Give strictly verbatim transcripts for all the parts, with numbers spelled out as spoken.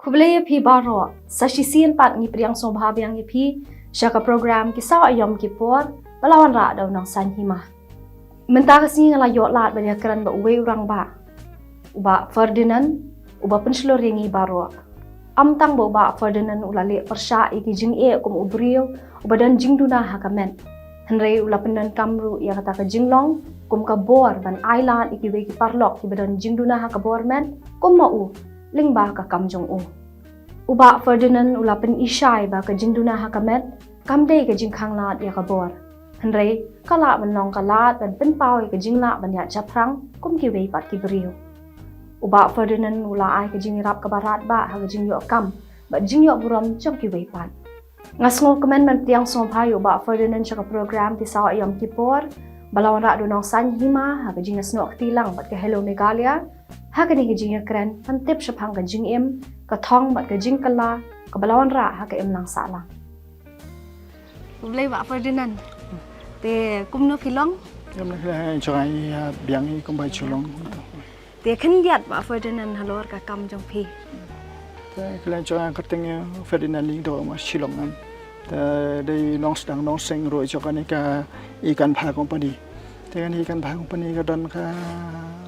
Khublei ïa phi baroh, sa shisien pat ngi pdiang sngewbha biang ïa phi sha ka program Ki Saw Aïom Ki Por, ba la wanrah da u Nongsaiñ Hima. Mynta ka sngi nga la ïoh lad ban ïakren bad uwei u rangbah, u Bah Ferdinand, uba pynshlur ïa ngi baroh. Ym tang ba u Bah Ferdinand u la leh pyrshah ïa ki jingeh kum u briew uba don jingduna ha ka met, hynrei u la pyndonkam ruh ïa kata ka jinglong kum ka bor ban ai lad ïa kiwei ki paralok kiba don jingduna ha ka bor met kum ma u, lyngba ka kam jong u. U Bah Ferdinand u la pynishai ba ka jingduna ha ka met kam dei ka jingkhang lad ïa ka bor, hynrei ka lah ban long ka lad ban pynpaw ïa ka jinglah ban ïaid shaphrang kum kiwei pat ki briew. U Bah Ferdinand u la ai ka jingïarap kaba radbah ha ka jingïoh kam bad jingïoh burom jong kiwei pat. Nga sngewkmen ban pdiang sngewbha ïa u Bah Ferdinand sha ka program Ki Saw Aïom Ki Por, ba la wanrah da u Nongsaiñ Hima ha ka jingïasnoh kti lang bad ka Hello Meghalaya ha kane ka jingïakren ban tip shaphang ka jingim, ka thong bad ka jingkylla kaba la wanrah ha ka imlang sahlang. Khublei Bah Ferdinand. Te kumno phi long? Ïa, mla khleh jong nga ïa biang ïa kumba ju long. Te khyndiat Bah Ferdinand halor ka kam jong phi? Te khleh jong nga kyrteng ïa Ferdinand Lyngdoh, ma Shillong ngam. Te dei nongsdang nongseng ruh jong kane ka Ikan Bha Company. Te kane Ikan Bha Company ka don ka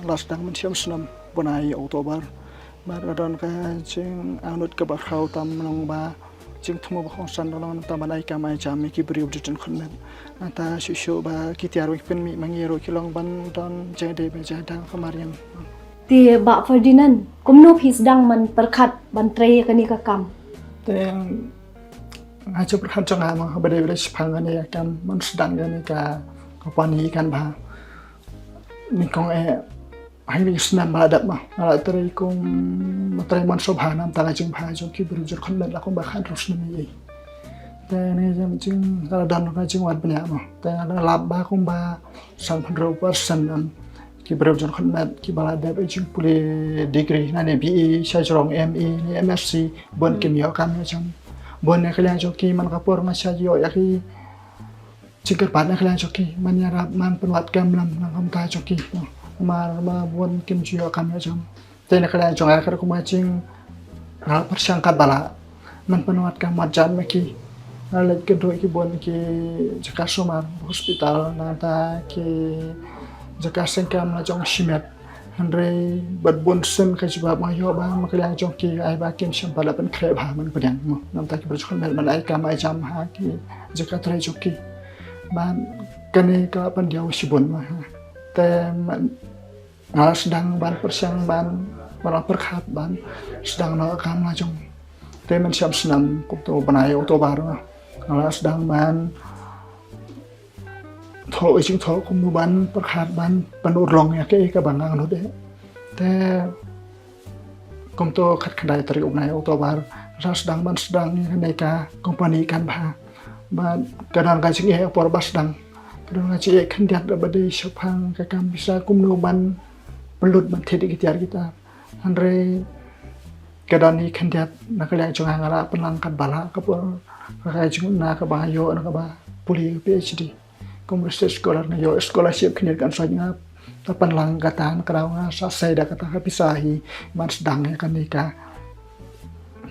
la sdang mynshem snem bnai October. Bad ka don ka jingangnud kaba khraw tam long ba jingthmu ba kongsan long tam ban ai kam ai jam ïa ki briew ba ju jan khyndiat. Nangta shuh shuh ba ki tiar ba ki pynmih ma ngi ruh ki long ban don jingïadei ba jingïadei ka mariang. Te Bah Ferdinand, kumno phi sdang ban pyrkhat ban trei ïa kane ka kam? Te nga ju pyrkhat jong nga ma ba dei ba dei shaphang kane ka kam ban sdang ïa kane ka company Ikan Bha. Nyngkong eh ha kine ki snem ba la dep ma nga la trei kum trei mon sngewbha namar ka jingbha jong ki briew jur khyndiat la kumba khathynriew snem ïa. Te ne jing jing ka la don ka jingwad bniah ma te nga la lap ba kumba sanphew hynriew percent em ki briew jur khyndiat kiba la dep jingpule degree na ne B A sha jrong M A ne M Sc bun kim ïoh kam ïoh jam. Bun ne ka liang jong ki man ka por nga shu ïoh ïa ki jingkyrpad na ka liang jong ki, man ïarap man pynwad kam lem na ka bynta jong ki. Namar ba bun kim ju ïoh kam ïoh jam. Te na ka liang jong nga ka ruh kumba jing nga pyrshang katba lah man pynwad kam wad jam ïa ki. Nga leit kynduh ïa ki bun ki jaka sumar, hospital, nangta ki jaka seng kam la jong shimet. Hynrei bad bun sien ka jubab nga ïoh ba ma ka liang jong ki ai ba kim shym pat la pynkhreh bha man pdiang mo. Namta ki briew jur khyndiat ban ai kam ai jam ha ki jaka trei jong ki. Bad kane ka la pyndiaw shibun ma ha. Te man nga la sdang ban pyrshang ban, ban pyrkhat ban sdang noh kam la jong. Te mynshem snem kumto bnai October nga la sdang ban thoh, jingthoh kumno ban pyrkhat ban pynurlong ïa kaei kaba nga angnud eh. Te kumto khatkhyndai tarik u bnai October nga la sdang ban sdang ïa kane ka company Ikan Bha. Bad ka don ka jingeh ha por ba sdang, ka don ka jingeh khyndiat ba dei shaphang ka kam pisa kumno ban pynlut ban thied ïa ki tiar ki tar. Hynrei ka don hi khyndiat na ka liang jong nga, nga la pynlang katba lah ka por ka jingmut na kaba nga ïoh na kaba pule PhD. Kum research scholar nga ïoh scholarship khyndiat kan soi nga ta pynlang kata na ka daw nga sa sei da kata ka pisa hi ban sdang ïa kane ka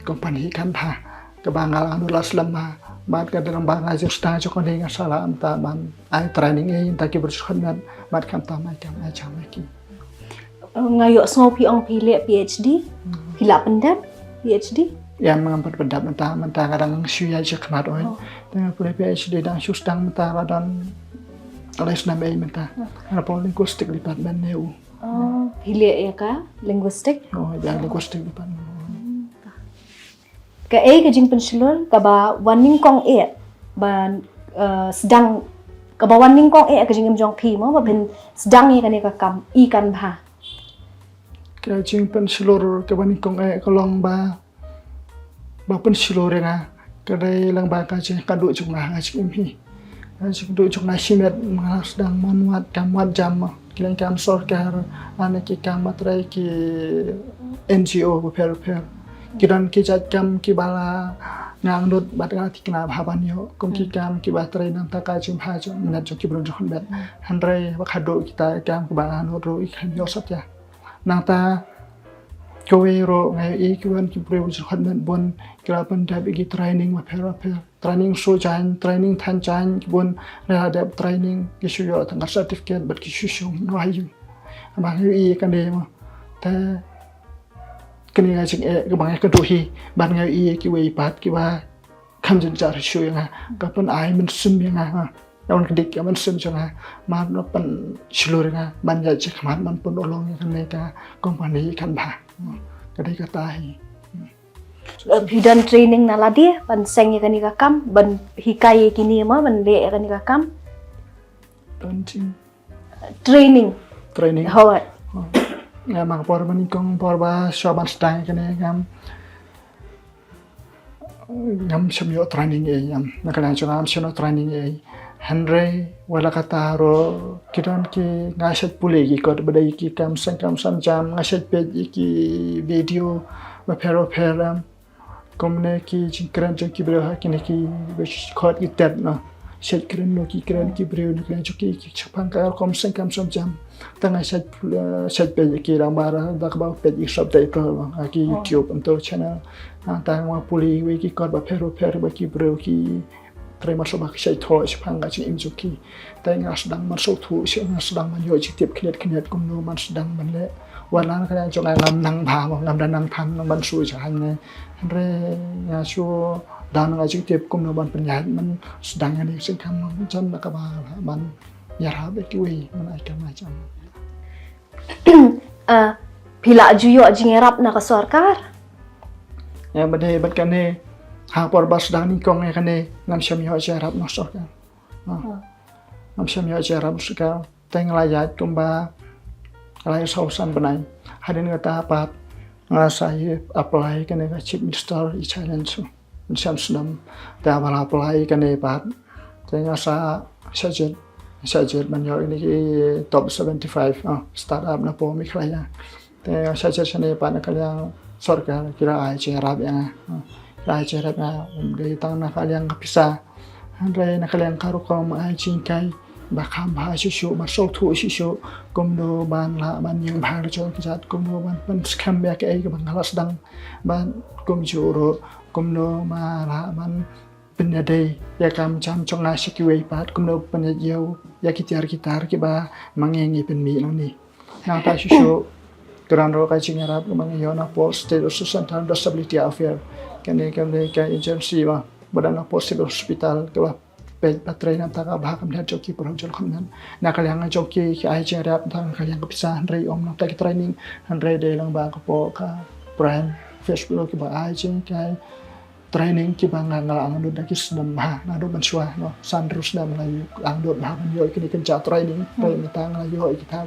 company Ikan Bha kaba nga la angnud la slem ma. Bad ka dang ba nga jingsdang jong kane nga sa lah mynta ban ai training ïa ngi nangta ki briew jur khyndiat bad khamtam ai kam ai jam ïa ki. Nga ïohsngew phi ong phi leh PhD. Phi lah pyndep PhD? Ïa, ngam pat pyndep mynta, mynta nga dang shu ïa jingkhmat oi. Te nga pule PhD dang shu sdang mynta, la don lai snem ei mynta. Nga pule linguistic department ne u. Oh, phi leh ïa ka linguistic? Oh, ïa linguistic department. Kaei ka jingpynshlur kaba wan nyngkong eh ban, eh, sdang, kaba wan nyngkong eh ka jingim jong phi mo ba phin sdang ïa kane ka kam Ikan Bha? Ka jingpynshlur kaba nyngkong eh ka long ba, ba pynshlur ïa nga ka dei lang ba ka jingkynduh jong nga ha ka jingim hi. Ka jingkynduh jong nga shimet, nga la sdang mon wad kam wad jam mo. Ki leng kam sorkar, lane ki kam ba trei ki NGO bapher bapher. Ki don ki jait kam kiba la nga angnud bad nga la thikna bha ban ïoh. Kum ki kam kiba trei namar ka jingbha jong, mynta jong ki briew jur khyndiat. Hynrei ba khadduh kita ki kam kiba nga angnud ruh i khlem ïoh satia. Nangta Kawei ruh nga ïohi ki wan ki briew jyrkhot met bun ki la pyndep ïa ki training bapher bapher. Training suh jaiñ, training than jaiñ ki bun, la dep training ki shu ïoh tang ka certificate bad ki shu shong noh ha ïing. Haba nga ïohi ïa kane mo. Te kane ka jingeh kaba nga kynduh hi, bad nga ïohi ïa kiwei pat kiba kham jynjar shuh ïa nga, ka pyn-ai mynsiem ïa nga, ha. Ka wan kdik ka mynsiem jong nga, mad na pynshlur ïa nga ban ïaid shakhmat, ban pynurlong ïa kane ka company kan bha. Ka dei kata hi. Phi don training na lade ban seng ïa kane ka kam, ban hikai ïa kine mo, ban leh ïa kane ka kam? Don training. Training. Training. Hooid. Oh. Nga ma ka por ba nyngkong, por ba shuwa ban sdang ïa kane ngam, ngam shym ïoh training ei, ngam, na ka liang jong nga ngam shym ïoh training ei. Hynrei wat la katta ruh ki don ki, nga shait pule ki kot ba dei ki kam seng kam seng jam, nga shait peit ïa ki video bapher bapher, em, kumne ki jingkren jong ki briew ha kine ki, ba khot ki TED mo. Shait kren noh ki, kren ki briew na ka liang jong ki, ki shaphang ka kam seng kam seng jam. Te nga shait, eh, shait peit ïa ki lang ba da kaba peit ïa ki subtitle mo ha ki YouTube, nangta channel. Nangta nga pule ïa ki kot bapher bapher ba ki briew ki trei, marshwa ba ki shait thoh shaphang ka jingim jong ki. Te nga sdang ban sngewthuh shuh, nga sdang ban ïoh jingtip khyndiat khyndiat kumno ban sdang ban leh. Wat la na ka liang jong nga ngam nang bha mo, ngam da nang than ban shu jaiñ ne. Hynrei nga shu don nga jingtip kumno ban pynïaid ban sdang ïa kane ka jingkam, jan da kaba lah ban ïarap ïa kiwei ban ai kam ai jam. Ah, phi la ju ïoh jingïarap na ka sorkar? Ïa, ba dei bad kane, ha por ba sdang nyngkong ïa kane ngam shym ïoh jingïarap na sorkar. Ah. Ah. Ngam shym ïoh jingïarap na sorkar. Te nga la ïaid kumba lai saw san bnai. Hadien kata pat nga sa ïa apply kane ka Chief Minister e-Challenge. Snem snem. Te haba la apply kane pat, te nga sa shah jied, shah jied ban ïoh ïa kine ki top seventy-five, ah, startup na poh Meghalaya. Te nga shah jied shane pat, na ka liang sorkar ki la ai jingïarap ïa nga. Ah, ki la ai jingïarap ïa nga, ym dei tang na ka liang ka pisa, hynrei na ka liang ka rukom ai jinghikai ba kham bha shuh shuh, ban sngewthuh shuh shuh kumno ban lah ban ïeng bha ka jong ka jait, kumno ban pynskhem ïa kaei kaba nga la sdang, ban kumjuh ruh kumno ba lah ban pynïadei ïa ka kam jam jong nga sha kiwei pat, kumno pynïaid ïa ki tiar ki tar kiba ma ngi ngi pynmih nangne. Nangta shuh shuh ka don ruh ka jingïarap kaba ngi ïoh na poh State Association Centre Disability Affairs. Kane, kane ka agency ba, ba don na poh Civil Hospital, kaba peit ba trei na ka bynta ka bha ka mih jong ki para jong ka met. Na ka liang jong ki, ki ai jingïarap na ka liang ka pisa, hynrei ym na ka bynta ki training, hynrei dei lang ba ka poh ka Prime Festival kiba ai jinghikai training kiba nga, nga la angnud da ki snem bha, naduh mynshuwa, no, san hynriew snem nga la angnud bha ban ïoh kine ki jait training. Hmm. Te mynta nga la ïoh ïa kita,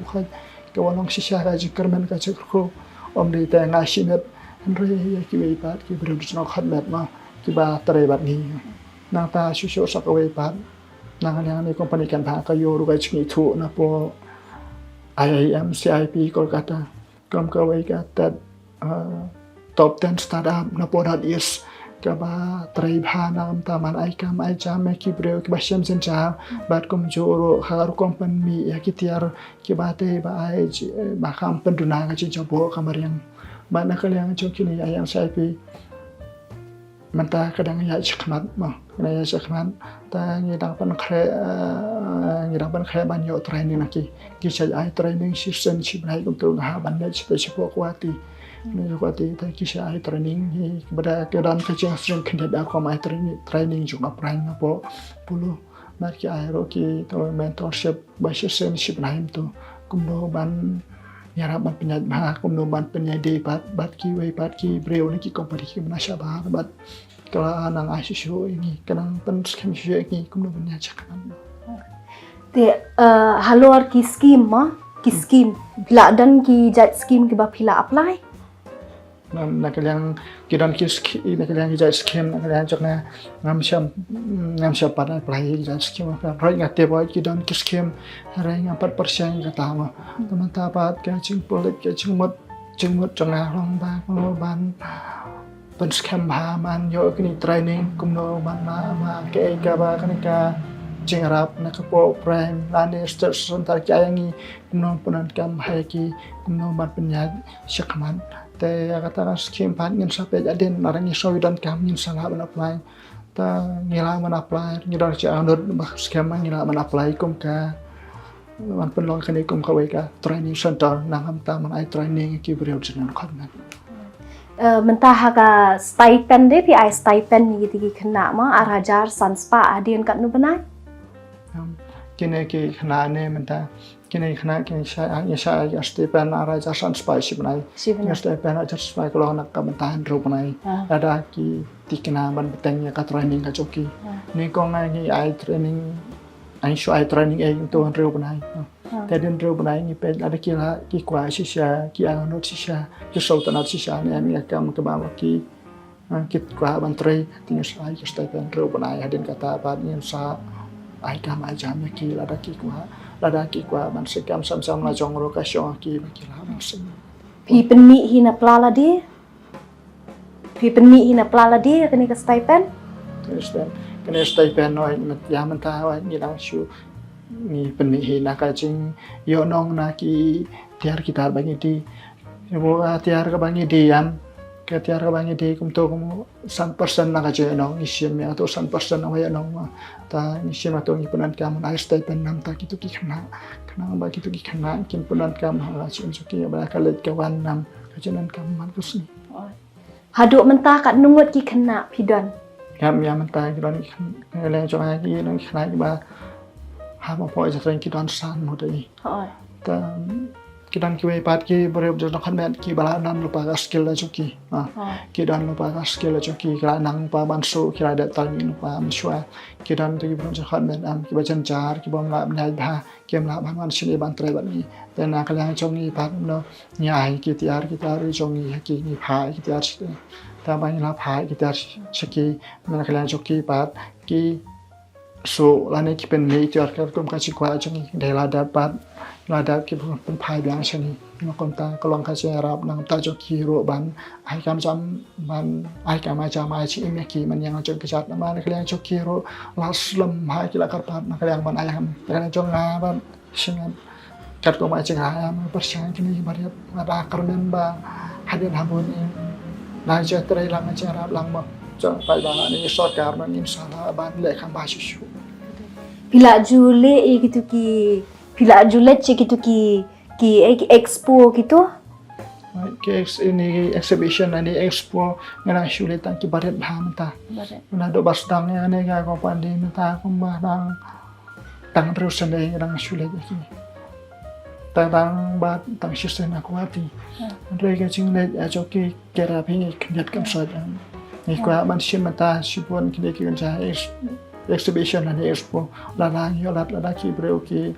ka wan long shisha ka jingkyrmen ka jingkyrkhu. Ym dei tang ïa nga shimet, hynrei ïa kiwei pat ki briew jong ka met, no, kiba trei bad ngi. Nangta shuh shuh sa kawei pat, na ka liang kane ka company kan bha, ka ïoh ruh ka jingithuh na poh I I M C I P Kolkata. Kum kawei ka TED, uh, top ten startup na poh North East, kaba trei bha na ka bynta ban ai kam ai jam ïa ki briew kiba shem jynjar, bad kumjuh ruh ka rukom pynmih ïa ki tiar kiba dei ba ai ji-, ba kham pynduna ka jingjaboh ka mariang. Bad na ka liang jong kine, ïa, ïa C I P, mynta ka dang ïaid shakhmat, mo. Ka dang ïaid shakhmat. Te ngi dang pynkhreh, eh, ngi dang pynkhreh ban ïoh training na ki. Ki shait ai training shisien shi bnai kumto, nga hap ban leit shapoh Guwahati. Leit Guwahati, te ki shait ai training, ki bada ki don ka jingsngewsih khyndiat da ka rukom ai training, training jong ka Prime hapoh Polo. Bad ki ai ruh ki, to, mentorship ba shisien shi bnai kumto. Kumno ban ïarap ban pynïaid bha, kumno ban pynïadei pat bad kiwei pat ki briew ne ki company kiba na shabar, bad ka la nang ai shuh shuh ïa ngi, ka nang pynskhem shuh shuh ïa ngi kumno ban ïaid shakhmat. Te, eh, halor ki scheme, mo, ki scheme, phi la don ki jait scheme kiba phi la apply? Na, na ka liang ki don ki sch-, na ka liang ki jait scheme, na ka liang jong nga, ngam shym, ngam shym pat apply ki jait scheme. Hynrei nga tip ba ki don ki scheme, hynrei ngam pat pyrshang kata, mo. Te mynta pat ka jingpule, ka jingmut, jingmut jong nga long ba kumno ban pynskhem bha ban ïoh kine training, kumno ban ma, ma kaei kaba kane ka jingïarap na ka poh Prime lane State Centre ki ai ïa ngi, kumno pyndonkam bha ïa ki, kumno ban pynïaid shakhmat. Te ïa kata ka skim pat ngin sa peit hadien, lada ngi sngew donkam ngin sa lah ban apply. Ta ngi lah ban apply, ngi don sha anut ba skim ngi lah ban apply kum ka ban pynlong kane kum kawei ka training center, nang hamta ban ai training ki briew jingïakhun. Eh, mynta ha ka stipend de, phi ai stipend ïa kito ki khynnah mo, ar hajar san spah hadien katno bnai? Kine ki khynnah ne mynta, kine ki khynnah ki sa, ki sa ai stipend ar hajar san spah shi bnai. Shi bnai. Ki stipend ar hajar san spah ka long na ka bynta hynriew bnai. Lada ki thikna ban bteng ïa ka training ka jong ki. Nyngkong ngi ai training, ngi shu ai training eh to hynriew bnai. Te hadien hynriew bnai ngi peit lada ki lah, ki kwah shisha, ki anut shisha, ki sngewtynnat shisha ne em ïa ka kam kaba ki, ki kwah ban trei, te ngi sa ai ki stipend hynriew bnai, hadien kata pat ngin sa ai kam ai jam ïa ki lada ki kwah, lada ki kwah ban sngewthuh sam sam la jong ruh ka shong ki ba ki lah ban sngewthuh. Phi pynmih hi na pla lade? Phi pynmih hi na pla lade kane ka stipend? Kane stipend, kane stipend noh ïa mynta, ïa mynta ngi dang shu, ngi pynmih hi na ka jingïohnong na ki tiar ki tar ba ngi die. Ïa ka tiar kaba ngi die ïam, ka tiar kaba ngi die kumto kum san percent na ka jingïohnong ngi shim ïa to san percent na ka ïohnong ma. Ta ngi shim ïa to ngi pyndonkam ai stipend namar ta kito ki khynnah, khnang ba kito ki khynnah kin pyndonkam ha ka jingim jong ki ba ka leit ka wan nam. Ka jingdonkam man ka sngi. Haduh mynta katno ngut ki khynnah phi don? Ïa mynta ki don ki khynnah, leng jong nga ki don ki khynnah kiba ha ma poi jatren ki don san ngut. Hooid. Ta ki don kiwei pat ki briew jong khot met kiba la don lypa ka skill la jong ki. Ki don lypa ka skill la jong ki, ki la nang lypa ban suh, ki la dep tang lypa mynshuwa. Ki don ki briew jong khot met am kiba jynjar, kiba ym lah ban ïaid bha. Kim lah ban wan shane ban trei bad ngi. Te na ka liang jong ngi pat kumno ngi ai ki tiar ki tiar jong ngi ha ki, ngi phah ki tiar sha ki. Te ba ngi la phah ki tiar sha ki, na ka liang jong ki pat ki suh lane ki pynmih tiar katkum ka jingkwah jong ngi. Dei la dep pat la dep ki pynphai biang sha ngi. Kumta ka long ka jingïarap nangta jong ki ruh ban ai kam jam, ban ai kam ai jam ai jingim ïa ki man ïa nga jong ka jait namar na ka liang jong ki ruh la slem ha ki la kyrpad na ka liang ban ai kam na ka liang jong nga ban sngewthuh. Katkum ai jingïarap ïa nga pyrshang kine ki bariat nga da kyrmen ba hadien habud ngi la jia trei lang jingïarap lang ba jong paidbah ne sorkar ba ngin sa lah ban leh kam ba shuh shuh. Phi la ju leh ïa kito ki, phi la ju leit sha kito ki, ki expo kito? Ki ex, ini exhibition, ini expo nga la shu leit tang ki barit bha mynta. Nga la dei ba sdang ïa kane ka company mynta kumba dang tang hynriew snem nga dang shu leit ïa ki. Tang tang ba tang shisien ha Guwahati. Hynrei ka jingleit ïa jong ki ka la pynkhyndiat kam sot. Ngi kwah ban shim mynta shibun kine ki, kine ki exhibition lane expo, lada ngi ïoh lad, lada ki briew ki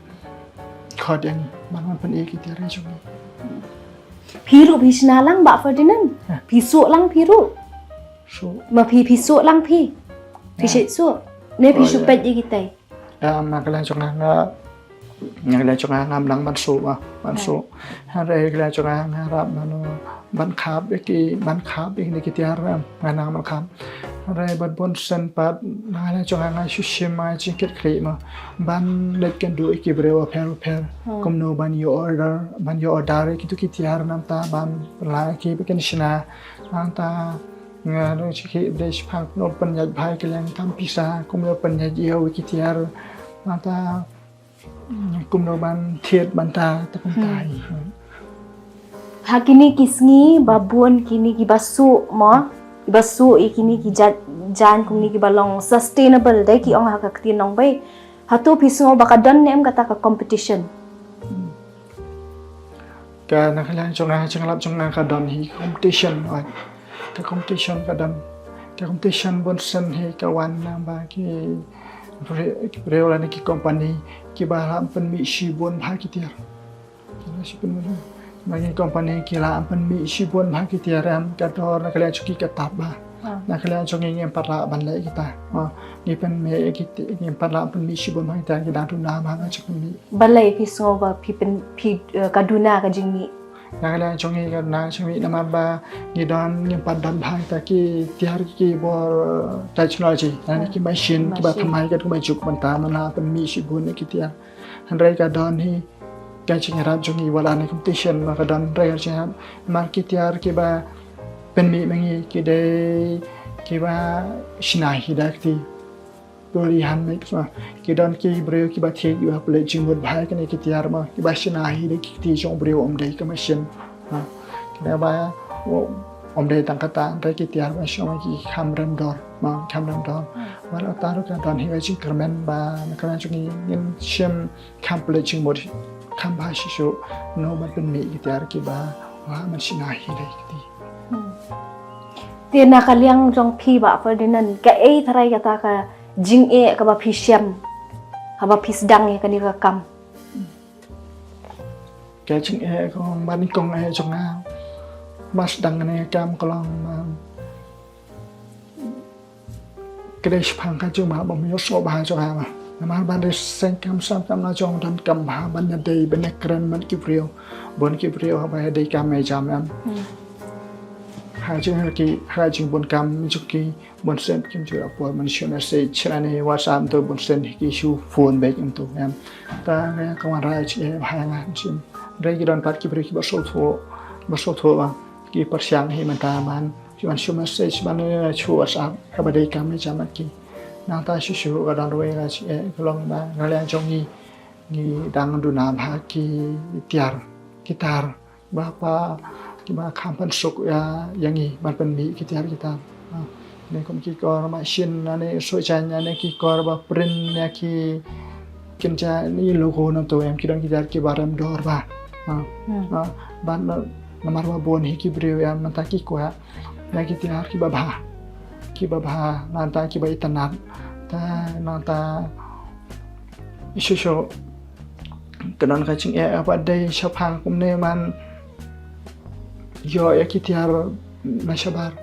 khot ïa ngi ban wan pyni ki tiar jong ngi. Phi ruh phi shna lang Bah Ferdinand? Phi suh lang phi ruh? Suh. Ma phi, phi suh lang phi? Phi shu suh? Ne phi shu peit ïa kitai? Em, na ka liang jong nga, na ka liang jong nga ngam nang ban suh, ah, ban suh. Hynrei ka liang jong nga nga ïarap ban, ban khap ïa ki, ban khap ïa kine ki tiar, em, nga nang ban khap. Hynrei bad bun sien pat na ka liang jong nga nga shu shim ai jingkitkhlieh ma ban leit kynduh ïa ki briew bapher bapher kumno ban ïoh order, ban ïoh order ïa kito ki tiar namar ta ban la ki ba kin shna. Nangta nga ruh shu khie ba dei shaphang kumno ban pynïaid bha ïa ki liang kam pisa, kumno ban pynïaid ïa ki tiar. Nangta kumno ban thied bynta, ta kumta hi. Ha kine ki sngi ba bun kine kiba suh mo, kiba suh ïa kine ki jait jaiñ kumne kiba long sustainable, dei ki ong ha ka ktien nongbei. Hato phi sngew ba ka don ne em kata ka competition? Ka na ka liang jong nga, jingïalap jong nga ka don hi competition, oi. Ka competition ka don. Ka competition bun sien hi ka wan naba ki briew lane ki company kiba la pynmih shibun bha ki tiar. Ki la shibun bha. Ba ki company ki la pynmih shibun bha ki tiar, em, ka dor na ka liang jong ki ka tap bha. Na ka liang jong ngi ngim pat lah ban leh kita. Ngi pynmih ki, ngim pat lah pynmih shibun bha kita, ki dang duna bha nga jong ngi. Balei phi sngew ba phi pyn, phi, eh, ka duna ka jingmih? Na ka liang jong ngi ka duna ka jingmih namar ba ngi don, ngim pat don bha kita ki tiar ki bor technology, na ki machine kiba thymmai katkum ka juk mynta, man la pynmih shibun ki tiar. Hynrei ka don hi ka jingïarap jong ngi wat la ne competition ma ka don re ka jingïarap. Namar ki tiar kiba pynmih ma ngi ki dei kiba shna hi da kti. Purely handmade ma. Ki don ki briew kiba thied kiba pynleit jingmut bha ïa kine ki tiar ma kiba shna hi da ki kti jong briew, ym dei ka machine. Ha. Kine ba ym dei tang kata, hynrei ki tiar ba shong ki kham rem dor ma, kham rem dor. Wat la ta ruh ka don hi ka jingkyrmen ba na ka liang jong ngi ngin shim kham pynleit jingmut, kham bha shisha, no ban pynmih ki tiar kiba, wa man shna hi da ki kti. Te na ka liang jong phi Bah Ferdinand, kaei tharai kata ka jingeh kaba phi shem haba phi sdang ïa kane ka kam? Ka jingeh ka ong ba nyngkong eh jong nga, ba sdang kane ka kam ka long, um, ka dei shaphang ka jingma bym ïohsngew bha jong nga. Namar ban dei seng kam sam kam la jong donkam bha ban ïadei ban ïakren bad ki briew. Bun ki briew haba ïadei kam ïa jam em. Ha jing ki, ha jingbun kam jong ki, bun sien kim ju ïoh por ban shu message lane WhatsApp, to bun sien ki shu phone beit em, to em. Ta ka wanrah jingeh bha ïa nga, em. Hynrei ki don pat ki briew kiba sngewthuh, ba sngewthuh ba ki pyrshang hi mynta ban shu, ban shu message, ban, eh, shu WhatsApp haba dei kam ïa jam bad ki. Nangta shuh shuh ka don ruh ka jingeh ka long ba na liang jong ngi, ngi dang duna bha ki tiar, ki tar ba pa, kiba kham pynsuk ïa, ïa ngi ban pynmih ki tiar ki tar. Ha. Ne kum ki kor machine, ne sohjan, ne ki kor ba print ïa ki kynja ne logo, nangta em ki don ki tiar kiba rem dor bha. Ha. Ha. Ban, namar ba bun hi ki briew em mynta ki kwah ïa ki tiar kiba bha, kiba bha, nangta kiba itynnad. Te nangta shuh shuh ka don ka jingeh ba dei shaphang kumne ban ïoh ïa ki tiar na shabar.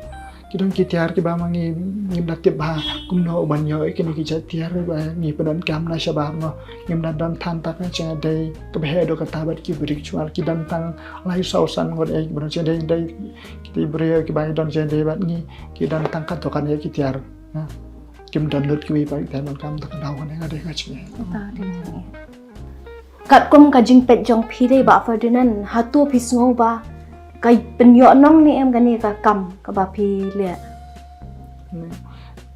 Ki don ki tiar kiba ma ngi, ngim da tip bha kumno ban ïoh ïa kine ki jait tiar ba ngi pyndonkam na shabar, no. Ngim da don tang kata ka jingïadei kaba heh haduh katta bad ki briew, namar ki don tang lai saw san ngut, eh, ba don jingïadei, dei ki briew kiba don jingïadei bad ngi ki don tang ka dukan ïa ki tiar, na. Kim don lut kiwei pat ki tiar, donkam da ka daw kane ka dei ka jingeh. Katkum ka jingpeit jong phi dei Bah Ferdinand, hato phi sngew ba ka pynïoh nong ne em kane ka kam kaba phi leh?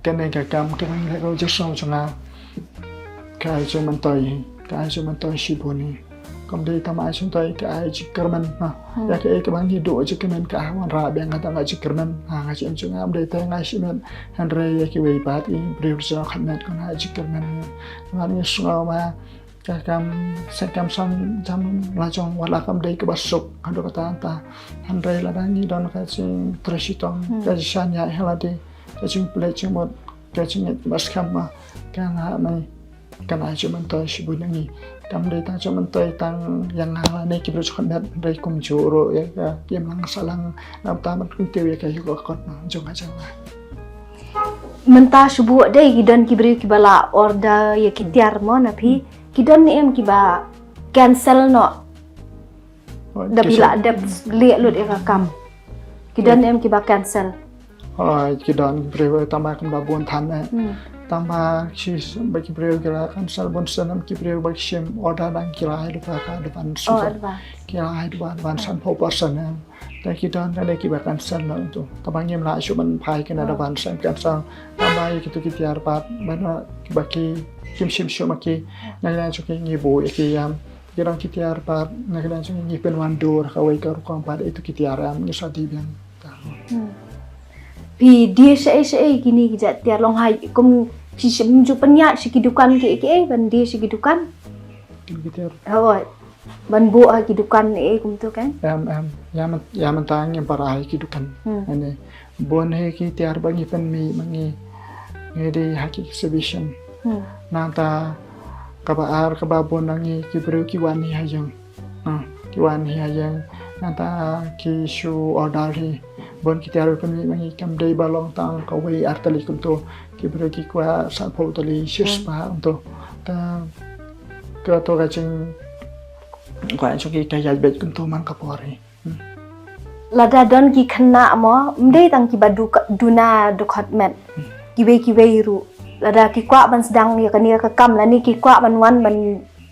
Kane ka kam kaba ngi leh ka jingshong jong nga, ka ai jingmyntoi, ka ai jingmyntoi shibun hi. Kam dei tang ba ai jingmyntoi, ka ai jingkyrmen, ha. Ïa kaei kaba ngi duh jingkyrmen ka ai wanrah biang ka tang ka jingkyrmen, ha, ka jingim jong nga ym dei tang nga shimet, hynrei ïa kiwei pat ki briew jong nga kyrmen, ka ai jingkyrmen. Nga ngi sngew ba ka kam, seng kam sam jam la jong wat la kam dei kaba suk haduh katta katta, hynrei lada ngi don ka jingtrei shitom, ka jingshaniah ha lade, ka jingpynleit jingmut, ka jingngeit ba skhem ba ka nga mai, ka ai jingmyntoi shibun ïa ngi. Kam dei tang jingmyntoi tang ïa nga lane ki briew jong ka met, hynrei kumjuh ruh ïa ka imlang sahlang, nangta ban kyntiew ïa ka ïuh ka kot jong ka jong nga. Mynta shu buh dei ki don ki briew kiba la order ïa ki tiar mo na phi. Ki don ne em kiba cancel noh? Oh, da phi la dep leh lut ïa ka kam. Ki don ne em kiba cancel? Oh, ki don briew tang ba kan ba bun than eh. Tang ba ki, ba ki briew ki la cancel bun sien, ki briew ba ki shim order dang ki la ai da ka advance. Oh, advance. Ki la ai da advance sanphew percent eh. Te ki don kane kiba cancel noh to. Tang ba ngim lah shuh ban phai kane da ban seng cancel. Tang ba ïa kitu ki tiar pat ba na kiba ki kim shim shuh ma ki, na ïa shuh ki ngi buh ïa ki ïam. Ki don ki tiar pat na ka liang jong ngi, pynwandur kawei ka rukom pat ïa itu ki tiar ïam, ngi sa die biang. Phi die shaei shaei kine ki jait tiar, long ha kum shi shim ju pynïaid sha ki dukan kiei kiei, ban die sha ki dukan? Kine ki tiar. Hooid. Ban buh ha ki dukan eh kumtu kan? Em, em. Ïa myn-, ïa mynta ngim pat ai ki dukan. Ane bun hi ki tiar ba ngi pynmih ma ngi, ngi die ha ki exhibition. Nangta kaba ar kaba bun na ngi, ki briew ki wan hi ha ïing. Ha, ki wan hi ha ïing. Nangta ki shu order hi. Bun ki tiar ba pynmih ma ngi kam dei ba long tang kawei ar tylli kumtu. Ki briew ki kwah sanphew tylli, shispah kumtu. Te kato ka jingkwah jong ki ka ïaid beit kumtu man ka por hi. Lada don ki khynnah mo, ym dei tang kiba du-, duna dkhot met. Kiwei kiwei ruh, lada ki kwah ban sdang ïa kane ka kam lane ki kwah ban wan ban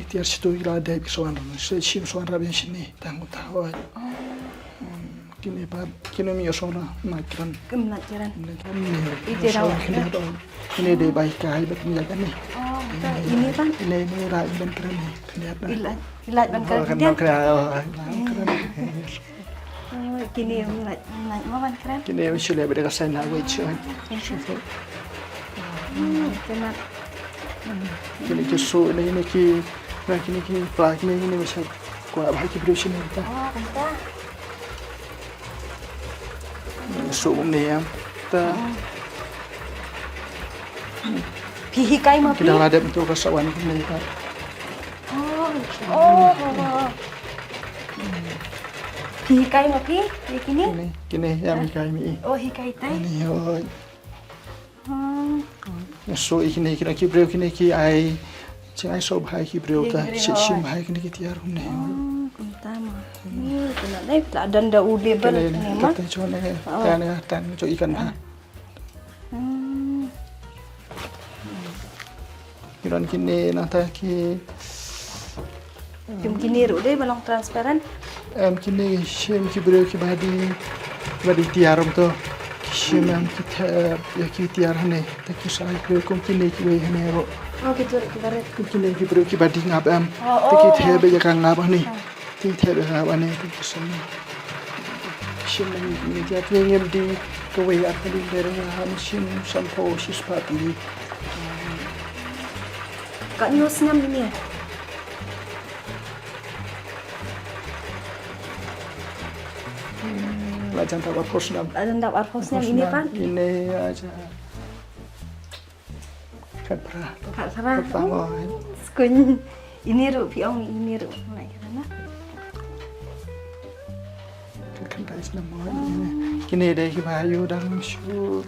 i tiar shitu i la dep i sa wan. Shi, shim sa wan rap ïa shini tang uta hoi. Kine pat, kine mi ïohsngew na, na kren. Kim na kren. Na kren ne. I te daw. Kine dei bai kai bad kine ne. Oh, ini pat. Ine, ine ra i ban kren ne. Kine pat. Ilai, ilai ban kren. Kren, kren. Oh, kine ilai, ilai ma ban kren. Kine shu le bad ka sign language. Hmm, kine. Kine ki su, ine, ine ki Kine ki pla kine kine ba sha kwah bha ki briew shane ta. Oh, kumta. Shu um ne em. Ta. Phi hikai ma phi? Ki dang la dep tu ka sa wan kine ta. Oh, oh, oh, oh. Phi hikai ma phi? Ye kine? Kine, kine em hikai mi. Oh, hikai tai. Kine, oh. Hmm. Nga shu i kine, kine ki briew kine ki ai, jing ai sngewbha ki briew ta, ki briew, shi, oh, shim bha kine ki tiar kumne. Hmm, kumta ma. Hmm, kumta dei, la don da u label kine ma. Kata jong ne, oh, ta ne, ta ne jong i kan bha. Hmm. Ki don kine nangta ki Kum kine ruh dei ba long transparent. Em, kine shim ki briew ki ba dei, ba dei tiar um to. Ki shim em ki the-, ïa ki tiar hane. Te ki sa ki briew kum kine ki wei hane ruh. Oh, ki tur ki barit. Kum kine ki briew ki ba dei ngap em. Oh, te ki, oh, the ba ïa ka ngap hane. Oh. Te ki the ba ïa ka ngap hane. Te ki sa. Shim nang ïa ki tiar, ngim dei kawei ar tylli, dei ruh ha shim sanphew shispah tylli. Katno snem ine? Hmm, la jan dap arphew snem. La jan dap arphew snem ine pat? Ine la jan. Khatphra. Khatphra. Khatphra mo. Skuñ. Ine ruh phi ong ine ruh. Nai kata na. Khatphra snem mo ine. Kine dei kiba ïoh dang shu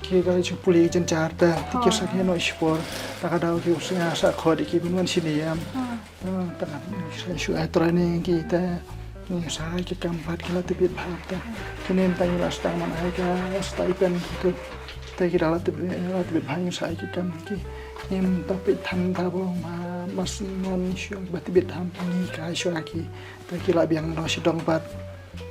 ki ka shu pule jynjar te. Te ki sa ki noh shipor. Ta ka daw ki u sngew sa khot ki ban wan shane em. Hmm. Hmm, tang ngi sa shu ai training kita, ngi sa ai ki kam pat ki la tbit bha ta. Kine mynta ngi la sdang ban ai ka stipend kita. Te ki la tbit, la tbit bha ngi sa ai ki kam ki. Ngim ta peit than ta ba ma, ma sngewbha shu ba tbit ham ngi ka shu ai ki. Te ki la biang noh sha dong pat.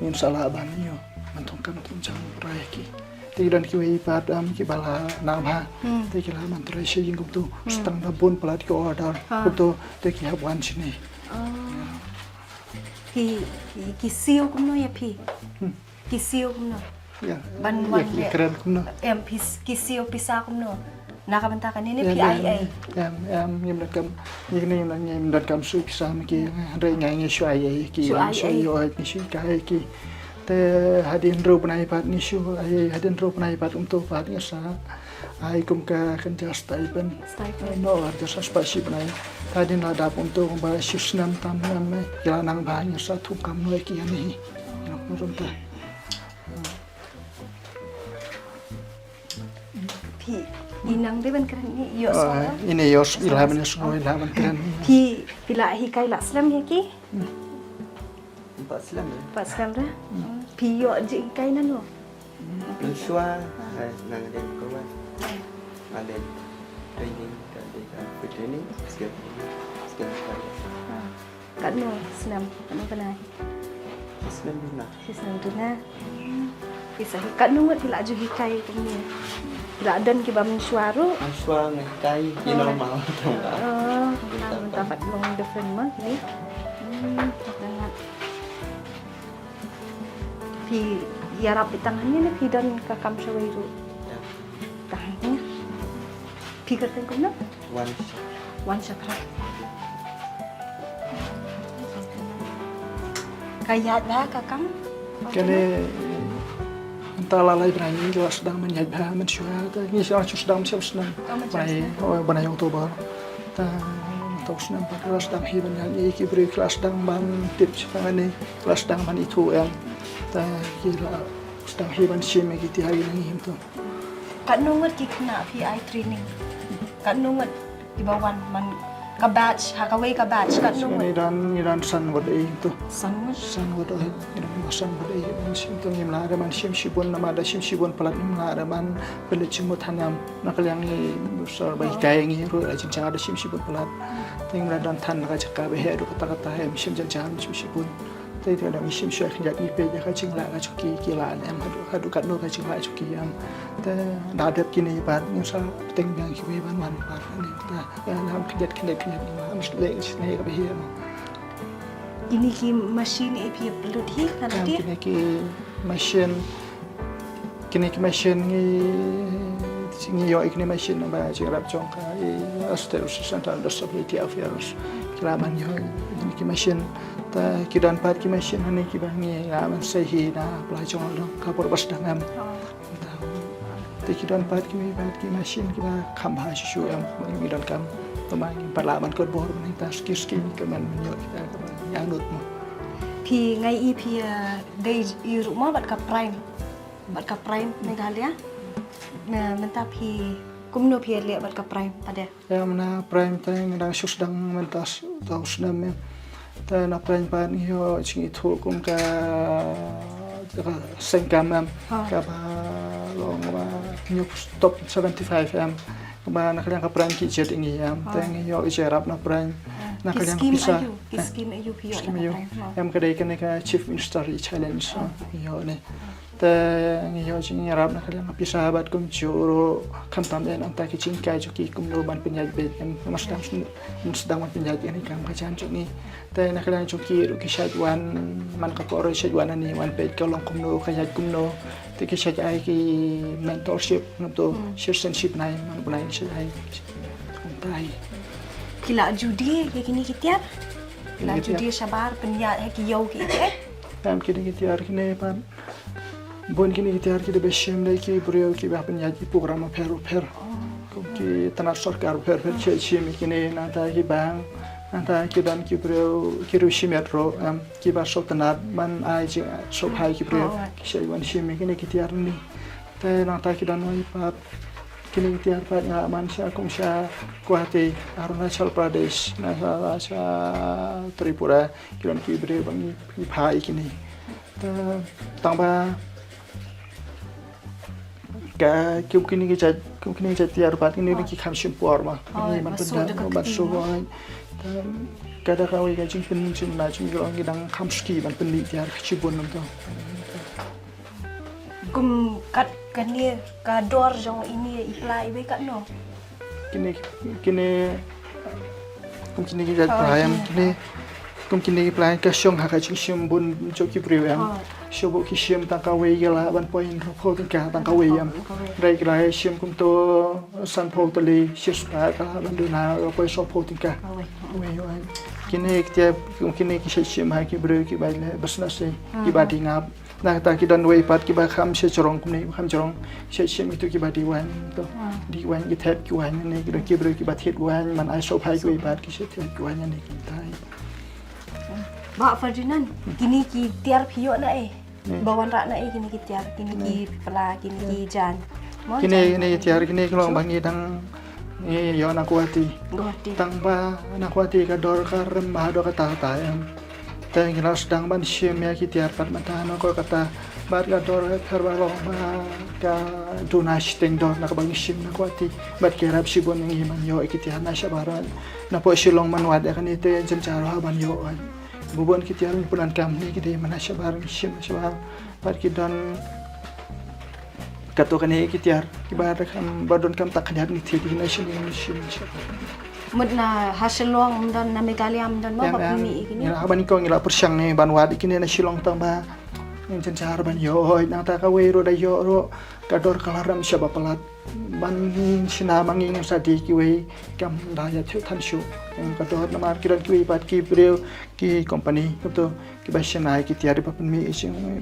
Ngin sa lah ban ïoh ban thung kam thung jam rai ki. Te ki don kiwei pat, em, kiba la nang bha. Hmm. Te ki la ban trei sha ïing kumtu. Hmm. Sdang da bun palat ki order. Ha. Kumtu te ki hap wan shane. Oh. Ki, ki, ki siew kumno ïa phi? Hmm. Ki siew kumno? Ïa, ban ïa, wan ïa de kren kumno? Em, phi s-, ki siew pisa kumno? Na ka bynta kane ne phi ai ei? Em, em, ngim donkam, ngim, ngim, ngim donkam siew pisa ma ki, hynrei ngi ngi shu ai ei ki, shu ai ei, ngi shu ai ei ki. Te hadien hynriew bnai pat ngi shu ai, hadien hynriew bnai pat kumto pat ngi sa ai kum ka kynja stipend. Stipend. No, ar hajar spah shi bnai. Te hadien la dap kumto kumba shi snem tam ngan ne, ki la nang bha ngi sa thung kam noh ïa ki ïa ne hi. Ngi kumto. Phi, i nang dei ban kren ne, ïoh shuh. Ah, ine ïoh, i la ban ïoh shuh, i la ban kren. Phi, phi la hikai la slem ïa ki? Hmm. Pat slem re. Pat slem re? Hmm. Phi ïoh jinghikai nano? Hmm. Mynshuwa, ah, eh, nang dei ka wan. Nang dei training, ka dei ka free training, skill, skill training. Ah. Katno snem, katno bnai? Shi snem duna. Shi snem duna. Pisa hi katno ngut phi la ju hikai kumne? Phi la don kiba mynshuwa ruh? Mynshuwa nga hikai ki normal tang ba. Oh, mynta, mynta pat long different ma kine. Hmm, mynta nga. Phi ïarap tang hangne ne phi don ka kam shawei ruh? Ïa. Tang hangne. Phi kyrteng kumno? Wan Shaphrang. Wan Shaphrang. Ka ïaid ba ka kam? Kane mynta la lai bnai ngi la sdang ban ïaid ba mynshuwa te ngi shu sdang mynshuwa snem. Oh, mynshuwa snem. Bnai, oh, bnai October. Te mynta u snem pat la sdang hi ban ïaid ïa ki briew ki la sdang ban tip shaphang kane, la sdang ban ithuh ïa. Te ki la sdang hi ban shim ïa ki tiar ïa ngi hynrei. Katno ngut ki khynnah phi ai training? Katno ngut kiba wan man ka batch, ha kawei ka batch, katno ngut? Ngi don, ngi don san ngut ei to. San ngut? San ngut ei, ngi don ba san ngut ei, ban shim to ngim lah re ban shim shibun namar da shim shibun palat ngim lah re ban pynleit shim u than em. Na ka liang ngi sor ba hikai ngi ruh la jingchang da shim shibun palat. Te ngim lah don than na ka jaka ba heh ruh kata kata em shim jingchang shim shibun. Te te dang shim shuwa khyndiat ngi peit ïa ka jinglah ka jong ki, ki lah ne em haduh, haduh katno ka jinglah jong ki em. Te da dep kine pat ngin sa pynbteng biang kiwei ban wan pat ne. Te ïa lam khyndiat khyndiat khyndiat ngi ma mesti leh shisha ka ba hi em. Kine ki machine ei phi lut hi na lade? Kine ki machine Kine ki machine ngi, ngi ïoh ïa kine machine ba jingïarap jong ka i State Central Disability Affairs. Lah ban ïoh ki machine, te ki don pat ki machine hangne kiba ngi lah ban sei hi na pla jong long ka por ba sdang em. Te ki don pat ki, pat ki machine kiba kham bha shisha em, ngi don kam. Te ma ngi pat lah ban kot bor ngi ta ski ski ka man ïoh kita kaba ngi anut mo. Phi ngai i phi, eh, dei i ruh mo bad ka Prime. Bad ka Prime Meghalaya. Na mynta phi kumno phi leh bad ka Prime pat de? Em, na Prime te ngi dang shu sdang mynta s-, tau snem em. Te na Prime pat ngi ïoh jingithuh kum ka, ka seng kam em. Ha. Kaba long ba ngi top seventy-five em. Kaba na ka liang ka Prime ki jied ïa ngi em. Ha. Te ngi ïoh jingïarap na Prime. Ha. Na ka liang ka pisa. Ki scheme aïu? Ki scheme aïu phi ïoh na ka Prime? Ha. Em, ka dei kane ka Chief Minister e-challenge. Ha. Ngi ïoh ne. Te ngi ïoh jingïarap na ka liang ka pisa bad kumjuh ruh khamtam eh nangta ki jinghikai jong ki kumno ban pynïaid beit, em, mar sdang, mar sdang ban pynïaid ïa kane ka kam ka jam jong ngi. Te na ka liang jong ki ruh ki shait wan man ka por shait wan hangne wan peit ka long kumno, ka ïaid kumno. Te ki shait ai ki mentorship, ngam to, hmm, citizenship nai man, ban ai shait ai. Nangta. Ki la ju die ïa kine ki tiar? Ki la ju die shabar pynïaid ha ki ïew ki ïeit? Em, kine ki tiar kine pat. Bun kine ki tiar ki dei ba shim da ki briew kiba pynïaid ki program bapher bapher. Kum ki tnat sorkar bapher bapher ki shim ïa kine, nangta ki bank, nangta ki don ki briew ki riew shimet ruh, em, kiba sngewtynnat ban ai jingshai ki briew. Oh, right. Ki shait wan shim ïa kine ki tiar hangne. Te nangta ki don wei pat, kine ki tiar pat nga man sha kum sha Guwahati, Arunachal Pradesh, na sha, sha Tripura, ki don ki briew ba ngi, ngi phah ïa kine. Te tang ba ka, kum kine ki jait, kum kine ki jait tiar pat kine ki kham shim por ma. Oh, ngi ban pyndonkam ban shu, ban shu. Te ka da kawei ka jingpynshim na jong ngi, ngi dang kham suki ban pynlih tiar shibun nangta. Kum kat kane ka dor jong ine i pla iwei katno? Kine, kine, kum kine ki jait pla em, kine, kum kine ki pla ka shong ha ka jingshim bun jong ki briew em. Oh. Shuh ba ki shim tang kawei ki lah ban poi hynriewphew tyngka tang kawei em. Tang kawei. Hynrei ki la shim kumto sanphew tylli, shispah ka lah ban duna ka poi sawphew tyngka. Kawei. Kawei, kawei. Kine ki tiar, kum kine ki shait shim ha ki briew kiba leh business eh, kiba die ngap. Na kata ki don wei pat kiba kham sha jrong kumne, kham jrong, sha shim itu kiba die waiñ to. Ah. Die waiñ ki thep ki waiñ ne, ki don ki briew kiba thied waiñ, man ai sngewbha kiwei pat ki sha thied ki waiñ ne kumta. Bah Ferdinand, kine ki tiar phi ïoh na eh? Ne. Ba wanrah na eh kine ki tiar, kine ki pla, kine ki jaiñ? Mo kine, jaiñ, kine ki tiar, kine ki long ba ngi dang, ngi ïoh na Guwahati. Guwahati. Tang ba na Guwahati ka dor ka rem bha, dor kata kata em. Te ngi la sdang ban shim ïa ki tiar pat mynta na Kolkata. Bad ka dor ka pher ba long ba ka duna shiteng dor na kaba ngi shim na Guwahati. Bad ki rap shibun ngi ban ïoh ïa ki tiar na shabar. Na pdeng Shillong ban wad ïa kane te jynjar ha ban ïoh. Bun bun ki tiar ngi pyndonkam ne ki dei man na shabar ngi shim shabar. Bad ki don Kato kane ki tiar kiba da kam, ba donkam ta khyndiat ngi thied ki na Shillong, Shillong, Shillong. Mut na ha Shillong ym don, na Meghalaya ym don mo ba pynmih ïa kine. Ngi la, haba nyngkong ngi la pyrshang ne ban wad ïa kine na Shillong tang ba ngim jynjar ban ïoh, nangta kawei ruh da ïoh ruh ka dor ka la rem shibun palat. Ban shna ma ngi ngim sa die kiwei kam da ïathuh than shuh. Ka dor namar ki don kiwei pat ki briew ki company kato kiba shna ïa ki tiar ba pynmih,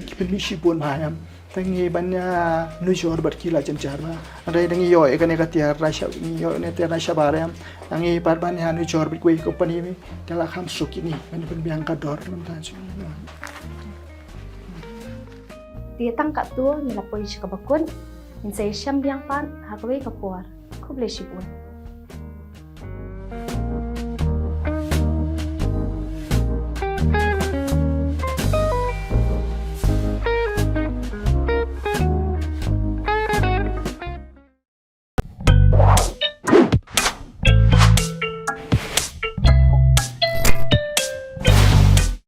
ki pynmih shibun bha em. Te ngi ban ïa nujor bad ki la jynjar bha. Hynrei da ngi ïoh ïa kane ka tiar na sha, ngi ïoh ïa kane tiar na shabar em. Ngi pat ban ïa nujor bad kiwei ki company te la kham suk ïa ngi ban pynbiang ka dor mynta. Te tang katto ngi la poi sha kaba kut. Ngin sa ïashem biang pat ha kawei ka por. Khublei shibun.